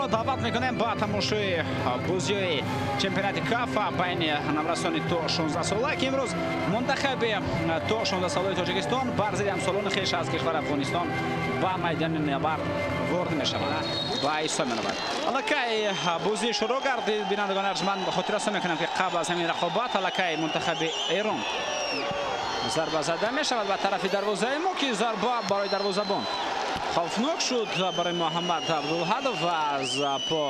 Шуморо даъват мекунем ба тамошои бозиҳои чемпионати КАФА байни наврасони то 16 сола, ки имрӯз мунтахаби то 16 солаи Тоҷикистон бар зидди ҳамсолони хеш аз кишвари Афғонистон ба майдони набард ворид мешавад ва ҳисоб менамояд. Аллакай бозӣ шурӯъ гардид. Бинандагони арҷманд, хотиррасон мекунам, ки қабл аз ҳамин рақобат аллакай мунтахаби Эрон зарба зада мешавад ба тарафи дарвозаи мо, ки зарба барои дарвозабон хавфнок шуд барои Муҳаммад Абдулҳадов ва аз по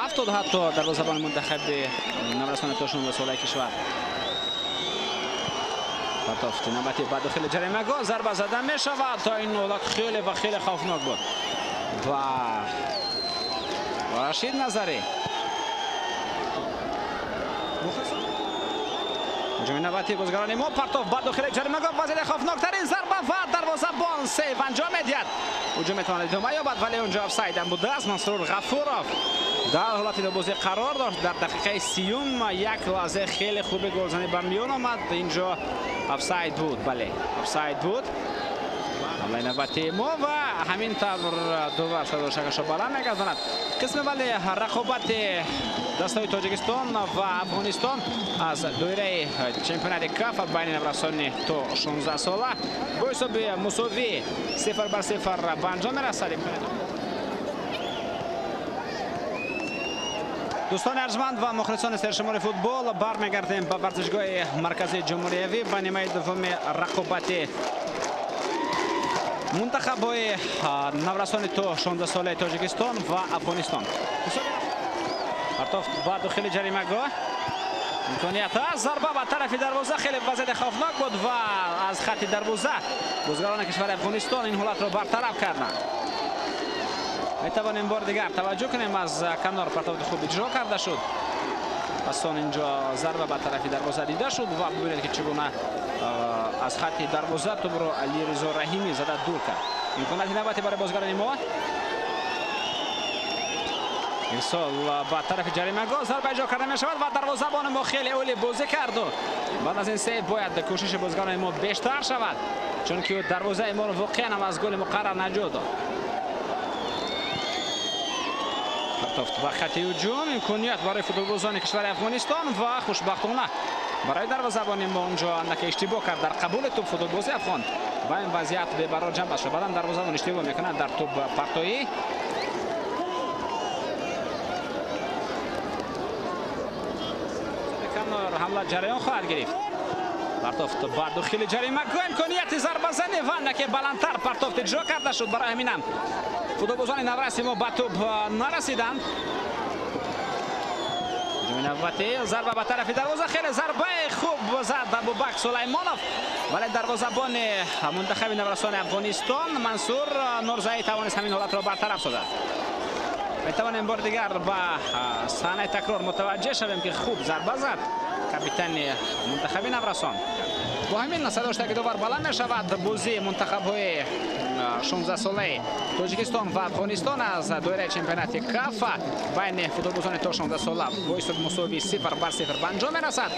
афтод ҳатто дарвозабони мунтахаби наврасони то 16 солаи кишвар. Партофти навбатӣ ба дохили ҷаримагоҳ зарба зада мешавад. То ин ҳолат хеле ва хеле хавфнок буд ва Рашид Назарӣ ҳуҷуми навбатии бозигарони мо, партоф ба дохили ҷаримагоҳ, вазъияти хавфноктарин зарба ва дарвозабон сейв анҷом медиҳад. Ҳуҷум метавонад идома ёбад, вале онҷо офсайд ҳам будааст. Мансур Ғафуров дар ҳолати нобозӣ қарор дошт. Дар дақиқаи 30 як лаҳзаи хеле хуби голзанӣ ба миён омад. Инҷо офсайд буд, бале, офсайд буд. Ҳамлаи навбатии мо ва ҳамин тавр довар садошакашро баланд мегардонад. Қисми вале рақобати дастаҳои Тоҷикистон ва Афғонистон аз доираи чемпионати КАФА байни наврасони то 16 сола бо ҳисоби мусовӣ 0-0 ба анҷом мерасад. Дӯстони арҷманд ва мухлисони сершумори футбол, бармегардем ба варзишгоҳи марказии ҷумҳуриявӣ ба нимаи дуввуми рақобати мунтахабҳои наврасони то 16 солаи Тоҷикистон ва Афғонистон. Партоф ба дохили ҷаримагоҳ, имконият аст, зарба ба тарафи дарвоза, хеле вазъияти хавфнок буд ва аз хатти дарвоза бозигарони кишвари Афғонистон ин ҳолатро бартараф карданд. Метавонем бори дигар таваҷҷӯҳ кунем, аз канор партофти хуб иҷро карда шуд. Пас он инҷо зарба ба тарафи дарвоза дида шуд ва бибинед, ки чӣ гуна аз хатти дарвоза тӯбро Алиризо Раҳимӣ зада дур кард. Имконияти навбатӣ барои бозигарони мо. Ирсол ба тарафи ҷаримагоҳ, зарба иҷро карда мешавад ва дарвозабони мо хеле олӣ бозӣ карду баъд аз ин сейв бояд кӯшиши бозигарони мо бештар шавад, чунки дарвозаи моро воқеан ҳам аз голи муқаррар наҷот дод. Партофт ба хатти ҳуҷум, имконият барои футболбозони кишвари Афғонистон ва хушбахтона барои дарвозабони мо онҷо андаке иштибоҳ кард дар қабули тӯб футболбози афғон ва ин вазъият бебарор ҷамъ шуд. Баъдан дарвозабон иштибоҳ мекунад дар тӯб партоӣ. Канор ҳамла ҷараён хоҳад гирифт. Партофт ба дохили ҷаримагоҳ, имконияти зарбазанӣ ва андаке баландтар партофт иҷро карда шуд. Барои ҳаминам футболбозони навраси мо ба тӯб нарасиданд. Ҳуҷуми навбатӣ, зарба ба тарафи дарвоза, хеле зарбаи хуб зад Абубакр Сулаймонов, вале дарвозабони мунтахаби наврасони Афғонистон Мансур Нурзаӣ тавонист ҳамин ҳолатро бартараф созад. Метавонем бори дигар ба саҳнаи такрор мутаваҷҷеҳ шавем, ки хуб зарба зад капитани мунтахаби наврасон. Бо ҳамин садоштаки довар баланд мешавад. Бозии мунтахабҳои 16 солаи Тоҷикистон ва Афғонистон аз доираи чемпионати КАФА байни футболбозони то 16 сола бо ҳисоби мусовии 0-0 ба анҷом мерасад.